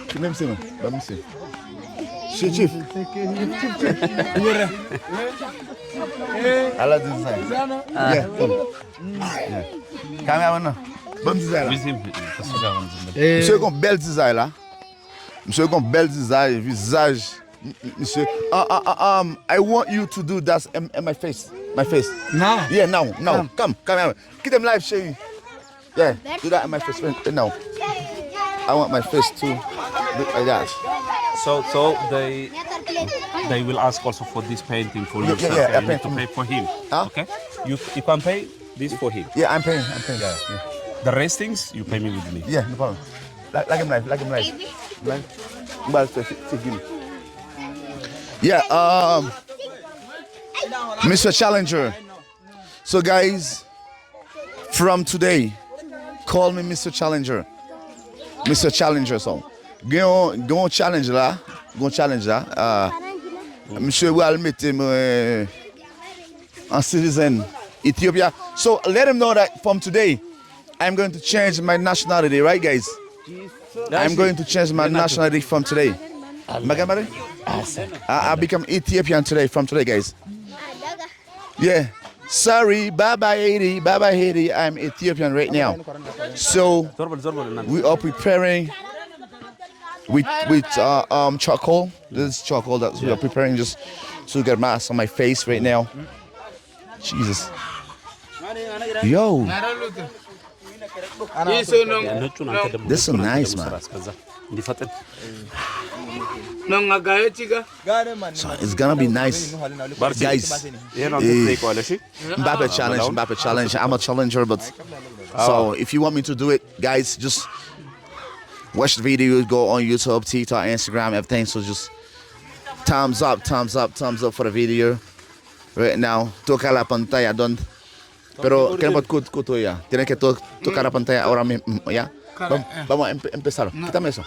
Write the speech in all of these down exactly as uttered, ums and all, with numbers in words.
Ki menm se mwen. Ban misye. Chief, chief. Ala di sa. Yeah, come. Yeah. Kameraman nan. Ban m dizay la. Misye gon bèl dizay la. Misye gon bèl dizay, vizaj. M- m- Misye. Uh, uh, uh, um, I want you to do that in, in my face. My face. Now? Yeah, now, now. Come. Come, kameraman. Kite m live, cheri. Yeah, do that in my face right now. I want my face to look like that. So, so they they will ask also for this painting for you. Yeah, yeah, yeah, You need to painting. Pay for him. Huh? Okay? You you can pay this for him. Yeah, I'm paying, I'm paying. Yeah. The rest things you pay me with me. Yeah, no problem. Like, like him live, like him live. Live. But to, to give me. Yeah, um, Mister Challenger. So guys, from today, call me Mister Challenger. Mister Challenger, so. Gen yon, gen yon challenge la, gen yon challenge la. Uh, Misye pral mete mwen an citizen Ethiopia. So let him know that from today, I'm going to change my nationality, right, guys? I'm going to change my nationality from today. Mwen gen mari? I, I become Ethiopian today, from today, guys. Yeah. Sorry, bye bye Haiti, bye bye Haiti. I'm Ethiopian right now. So we are preparing with with uh, um charcoal. This is charcoal that we are preparing just to get my some of my face right now. Jesus. Yo. This is nice, man. So it's gonna be nice, guys. Eh, m pa fè challenge, m pa fè challenge. I'm a challenger, but so if you want me to do it, guys, just watch the video, go on YouTube, TikTok, Instagram, everything. So just thumbs up, thumbs up, thumbs up for the video. Right now, toca la pantalla donde. Pero que no puedo kuto ya. Tiene que to, tocar la pantalla ahora mismo, ya. Vamos, vamos a empe- empezar. Quítame eso.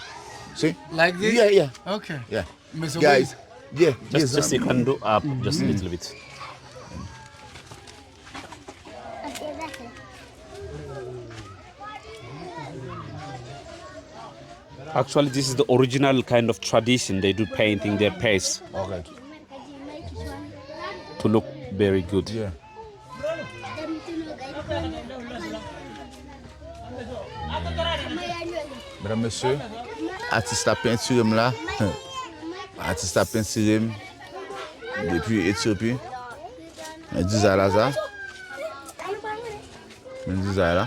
¿Sí? Like this? Yeah, yeah. Okay. Yeah. Me so Guys, yeah, Just, yes, just you um, can do up just a little bit. Actually, this is the original kind of tradition. They do painting their face Okay. To look very good. Yeah. Medam, mesye, atis la pentire m la. Atis la pentire m depi Etyopi. Men dizay la sa. Men dizay la.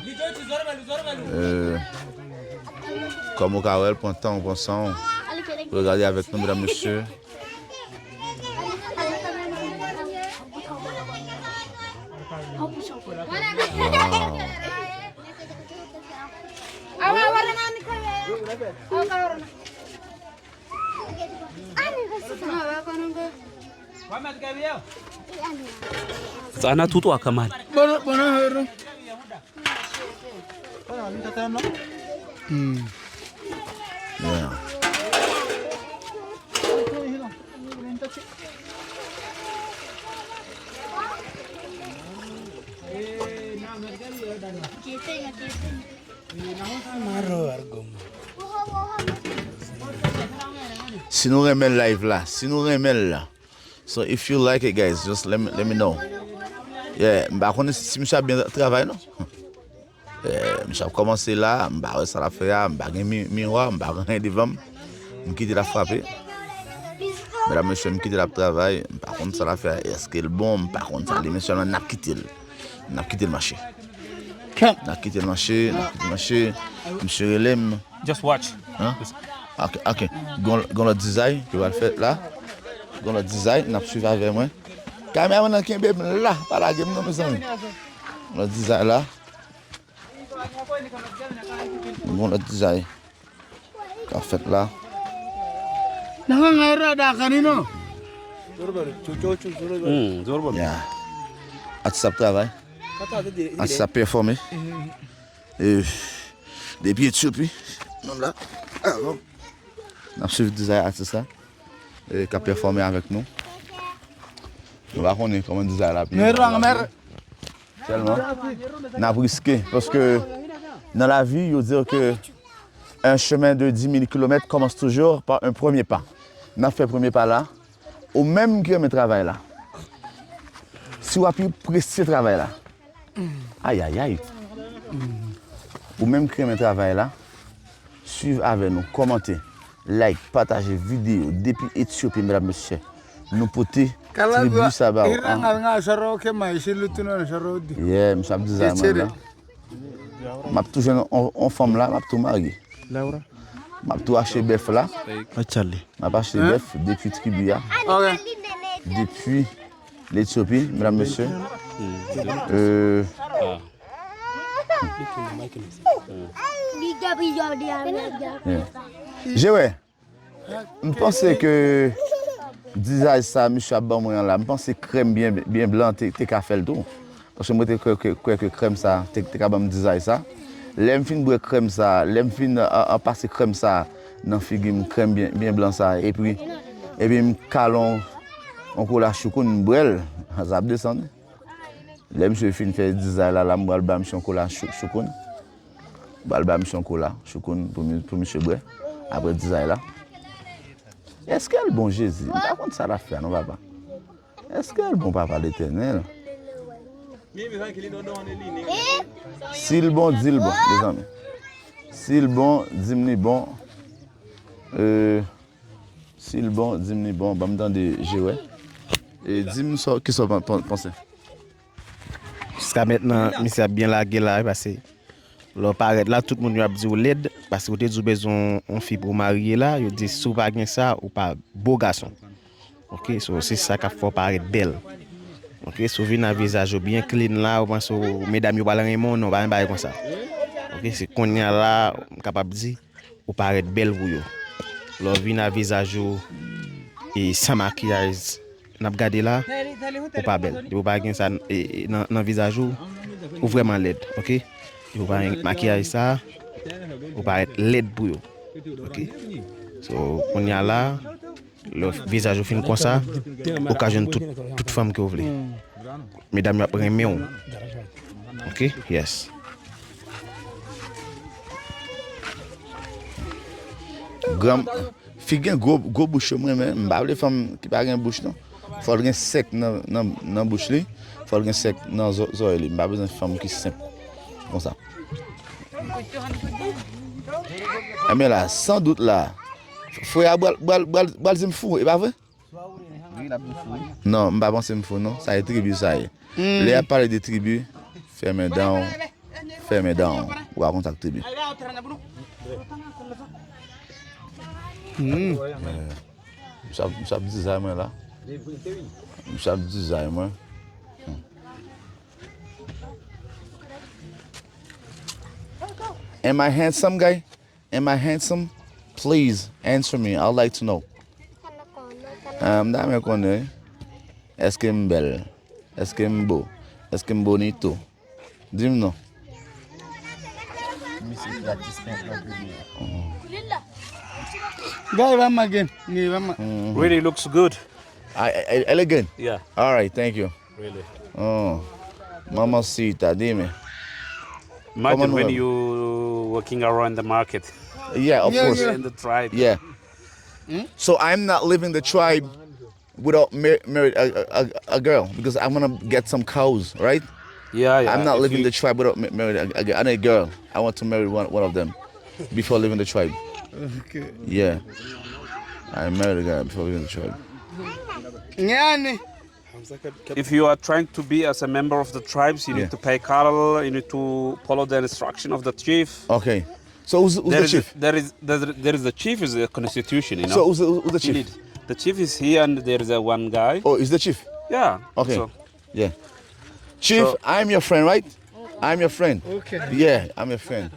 Euh, kòm ou ka wè l, pran tan w, pran san w. Regade avèk nou, medam, mesye. Wow. Sana tutu akamani. Bono, bono hero. Yeah. Si nou renmen live la, si nou renmen l la. So if you like it, guys, just let me, let me know. Yeah, m pa konnen si, si misye ap byen travay non. Eh, misye ap kòmanse la, m pa wè sa l ap fè a, m pa gen mi- miwa, m pa gen anyen devan m. M kite l ap frape. Medam, mesye, m kite l ap travay, m pa konn sa l ap fè a, èske l bon, m pa konn sa li, men sèlman n ap kite l. N ap kite l mache. N ap kite l mache, n ap kite l mache. Misye rele m. Just watch. Hein? Ok, ok. Gon, gon lòt dizay ki pral fèt la. Gon lòt dizay, n ap swiv avè mwen. Kameraman nan kenbe m la, pa lage m non, mezanmi. Lòt dizay la. Gon lòt dizay k ap fèt la. Nanga ngai rada kanino. Hmm, zorba. Ya. Atis ap travay. Atis ap pèfòme. E, depi Etyopi. Nou la. Alò. N ap swiv dizay atis la. E, k ap pèfòme avèk nou. Nou pa konnen kòman dizay la ap ye. Sèlman, n ap riske. Paske nan lavi, yo di ke Un chemin de dix mille kilomètres commence toujours par un premier pas. N ap fè premye pa la. Ou menm ki renmen travay la, si w ap apresye travay la, ayayay, ou menm ki renmen travay la, swiv avè nou, kòmante, like, pataje videyo depi Etyopi, medam, mesye. Nou pote tribi sa ba w. Yeah, misye ap di sa mwen la. M ap tou jwenn on, on fanm la, m ap tou marye. M ap tou achte bèf la. M ap achte bèf depi tribi a. Depi Letyopi, medam, mesye. Euh, yeah. Jewè, m panse ke dizay sa misye ap ban mwen an la, m panse krèm byen, byen blan te, te ka fè l tou. Paske mwen te kwè, kwè, kwè ke krèm sa te, te ka ban m dizay sa. Lè m fin bwè krèm sa, lè m fin, a, a, pase krèm sa nan figi m, krèm byen, byen blan sa, epi, epi m kale on, on kola choukoun, m bwè l, sa ap desann. Lè misye fin fè dizay la, la, m pral ba misye on kola chou-, choukoun. M pral ba misye on kola choukoun pou mi-, pou misye bwè. Apre dizay la. Èske l bon, Jezi? M pa konn sa l ap fè a non, papa. Èske l bon, Papa Letènèl? Si l bon, di l bon, mezanmi. Si l bon, di m li bon. Euh, si l bon, di m li bon. Ban m tande, Jewè. E di m sa, kisa w pan-, pan-, panse? Jiska mentnan, misye ap byen lage la, wi, paske lè w parèt la, tout moun yo ap di w lèd, paske ou te di w bezwen yon fi pou w marye la, yo di si w pa gen sa, ou pa bo gason. Oke, so se sa k ap fè w parèt bèl. Oke, si w vin a vizaj ou byen clean la, ou panse w, medam yo pral renmen w, non, pa gen bagay konsa. Oke, se kounye a la, m kapab di, ou parèt bèl pou yo. Lè w vin a vizaj ou e san makiyaj n ap gade la, ou pa bèl. Depi w pa gen sa, e, e, nan, nan vizaj ou, ou vrèman lèd, oke? Depi w pa gen makiyaj sa, ou parèt lèd pou yo, oke? So, kounye a la, lè vizaj ou fin konsa, ou ka jwenn tout, tout fanm ke w vle. Medam yo ap renmen w. Ok, yes. Granm, fi gen gwo, gwo bouch yo, mwen menm, m pa vle fanm ki pa gen bouch non. Fò l gen sèk nan, nan, nan bouch li, fò l gen sèk nan zò-, zòrèy li. M pa bezwen fanm ki senp konsa. Enben la, san dout la, frè a bral, bral, bral, bral di m fou, e pa vre? Non, m pa panse m fou non. Sa e tribi sa ye. Lè y ap pale de tribi, fèmen dan w, fèmen dan w. Ou pa konn sa k tribi. Yeah. Misye ap, misye ap dizay mwen la. Misye ap dizay mwen. Hmm. Am I handsome, guy? Am I handsome? Please answer me. I'd like to know. Ah, m ta renmen konnen. Èske m bèl? Èske m bo? Èske m bonito? Di m non. Guy, vamos again. Really looks good. I, I, elegant. Yeah. All right, thank you. Really. Oh, mamacita, dime. Imagine when you walking around the market. Yeah, of course. In the tribe. Yeah. So I'm not leaving the tribe without mar-, marry a, a, a, a girl because I want to get some cows, right? Yeah, yeah. I'm not leaving the tribe without ma-, marry a, a, a girl. I want to marry one, one of them before leaving the tribe. Okay. Yeah. I married a girl before leaving the tribe. Nyani. If you are trying to be as a member of the tribes, you need to pay cattle, you need to follow the instruction of the chief. Okay. So who's, who's the chief? There is, there is, there is the chief is a constitution, you know. So who's the, who's the chief? The chief is here and there is a one guy. Oh, is the chief? Yeah. Okay. So, yeah. Chief, so, I'm your friend, right? I'm your friend. Okay. Yeah, I'm your friend.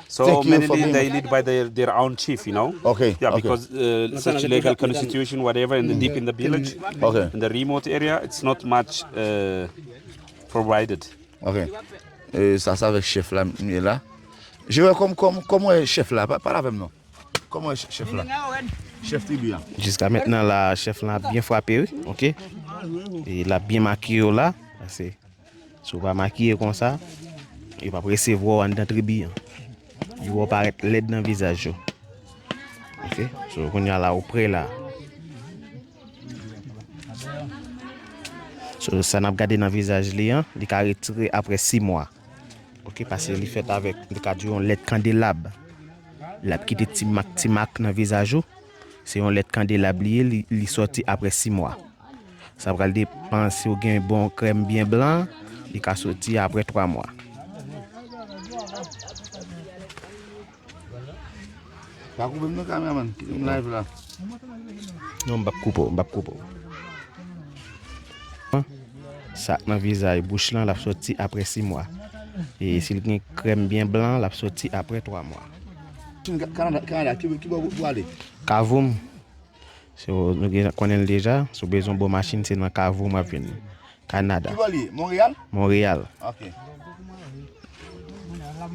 So mainly they lead by their, their own chief, you know? Okay. Yeah, okay. Because, uh, such legal constitution, whatever, in the deep in the village, okay, in the remote area, it's not much, uh, provided. Okay. E sa, se avèk chèf la m ye la. Je wè kòm, kòm, kòm wè chèf la, pa, pale avè m non. Kòman ch-, chèf la? Chèf tribi a. Jiska mentnan la, chèf la ap byen frape, wi, oke? E l ap byen makiye w la, paske si w pa makiye konsa, yo p ap resevwa w anndan tribi an. Yo parèt lèd nan vizaj yo. Ok, so kounye a la ou prè la. So sa n ap gade nan vizaj li an, li ka retire apre sis mwa. Ok, paske li fèt avèk, li ka di yon lèt kandelab. L ap kite ti mak ti mak nan vizaj ou. Se yon lèt kandelab li ye, li, li sòti apre sis mwa. Sa pral depann si w gen bon krèm byen blan, li ka soti apre twa mwa. Pa koupe m non, kameramann, kite m live la. Non, m p ap koupe w, m p ap koupe w. Sa k nan vizaj, bouch lan, l ap soti apre sis mwa. E si l gen krèm byen blan, l ap soti apre twa mwa. Kanada, Kanada, ki, ki bò pou ale? Kavoum. So, nou gen, konnen l deja. Si w bezwen bon machin, se nan Kavoum w ap jwenn li. Kanada. Ki bò li ye? Monreyal? Monreyal. Ok.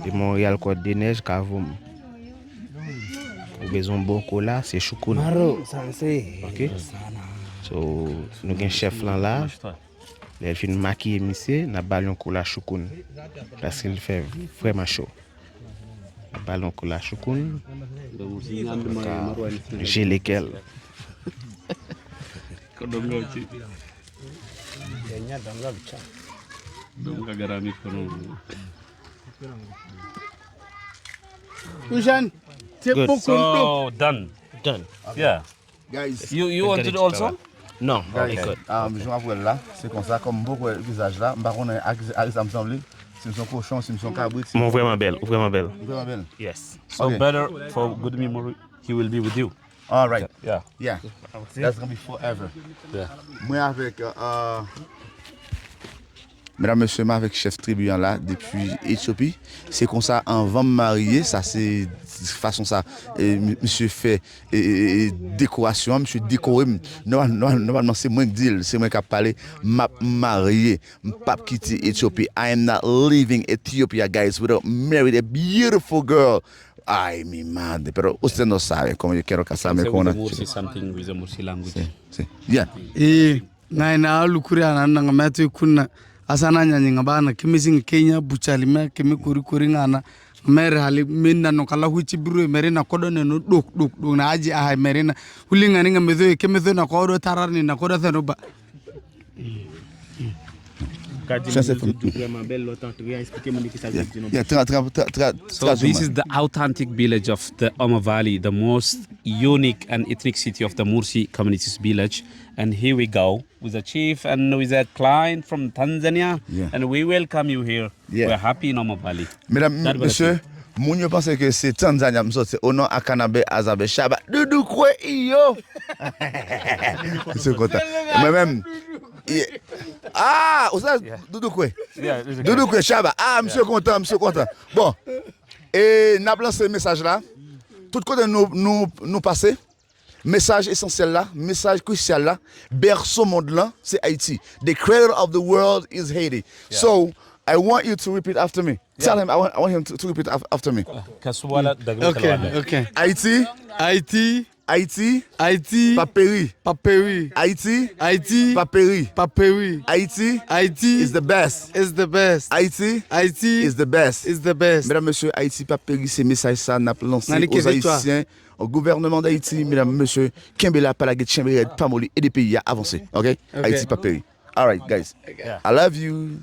De Monreyal, Kòt de Nèj, Kavoum. Ou bezwen bon kola, se Choukoun. Ok? So, nou gen chèf lan la. Lè l fin makiye misye, n ap ba l yon kola Choukoun. Paske l fè vrèman cho. N ap ba l yon kola Choukoun. Ka jele kè l. Eugène, c'est beaucoup. So done. Done. Yeah. Guys, you, you wanted also? Non, guys, um, jan w ap wè l la, se konsa, kòm m poko wè vizaj la, m pa konnen ak, ak sa m sanble, si m se yon kochon, si m se yon kabrit, si m... Mon vrèman bèl, ou vrèman bèl. Vrèman bèl. Yes. So better for good memory, he will be with you. All right. Yeah. Yeah. That's gonna be forever. Yeah. Mwen avèk, uh, medam, mesye, m avèk chèf tribi an la depi Etyopi. Se konsa, anvan m marye, sa se fason sa, e, mi-, misye fè, e, e, e, dekorasyon an, misye dekore m. Nòmal-, nòmal-, nòmalman, se mwen k di l, se mwen k ap pale, m ap marye. M p ap kite Etyopi. I am not leaving Ethiopia, guys, without married a beautiful girl. Ay, mi madre, pero usted no sabe cómo yo quiero casarme con una chica. Sí, sí. Yeah. E, ngaina alukurira nanga matu kunna asana nyanyinga bana kimisinga Kenya buchalima kimi kuri kuri ngana mere hali minna no kala huchi bru mere na kodo ne no duk duk duk na aji ahai mere na hulinga ninga mezo ke mezo na kodo tarani na kodo theno ba. Ka di moun yo tout vrèman bèl, lòt antre a, eksplike moun yo kisa l vle di non. Yeah, tra-, tra-, tra-, tra-, So this is the authentic village of the Omavalley, the most unique and ethnic city of the Mursi communities village. And here we go with a chief and with a client from Tanzania. Yeah. And we welcome you here. Yeah. We're happy in Omavalley. Medam, mesye, moun yo panse ke se Tanzania m soti. O non, Akanabe, Azabe, Shaba, Doudou Kwe, iyo. Misye kontan. Mwen menm, ye-, ah, ou sa, Doudou Kwe. Doudou Kwe, Shaba. Ah, misye kontan, misye kontan. Bon, e n ap lanse mesaj la. Tout kote nou, nou, nou pase, mesaj esansyèl la, mesaj krisyal la, bèso mond lan, se Ayiti. The cradle of the world is Haiti. So, I want you to repeat after me. Tell him, I want, I want him to, to repeat af-, after me. Kasuwala dagwe. Okay, okay. Ayiti. Ayiti. Ayiti. Ayiti. P ap peri. P ap peri. Ayiti. Ayiti. P ap peri. P ap peri. Ayiti. Ayiti. Is the best. Is the best. Ayiti. Ayiti. Is the best. Is the best. Medam, mesye, Ayiti p ap peri, se mesaj sa n ap lanse aux Haïtiens, au gouvernement d'Haïti, medam, mesye, kenbe la, pa lage, kenbe rèd, pa moli, ede peyi a avanse, ok? Ok. Ayiti p ap peri. All right, guys. Ok. I love you.